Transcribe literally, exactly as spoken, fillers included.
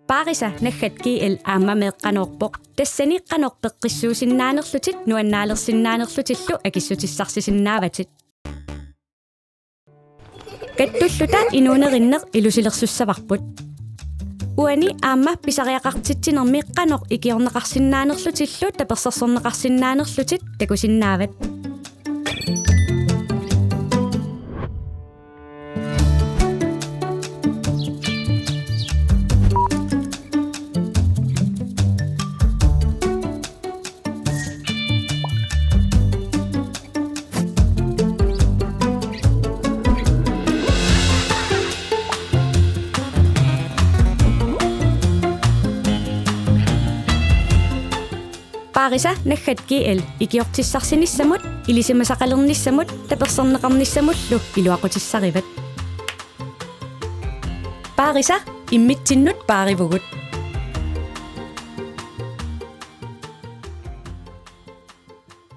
Paarisa naggat G L aamma meeqqanoorpoq. Tassani qanoq peqqissuusinnaanerlutit nuannaalersinnaanerlutillu akissutissarsisinnaavatit. Kattulluta inuunerinneq ilusilersussavarput. Uani aamma pisariaqartitsinermi qanoq ikiorneqarsinnaanerlutillu tapersersorneqarsinnaanerlutit takusinnaavat. Paarisa naggat G L ikiortissarsinissamut, ilisimasaqalernissamut, taperserneqarnissamullu iluaqutissarivat. Paarisa immitsinnut paarivugut.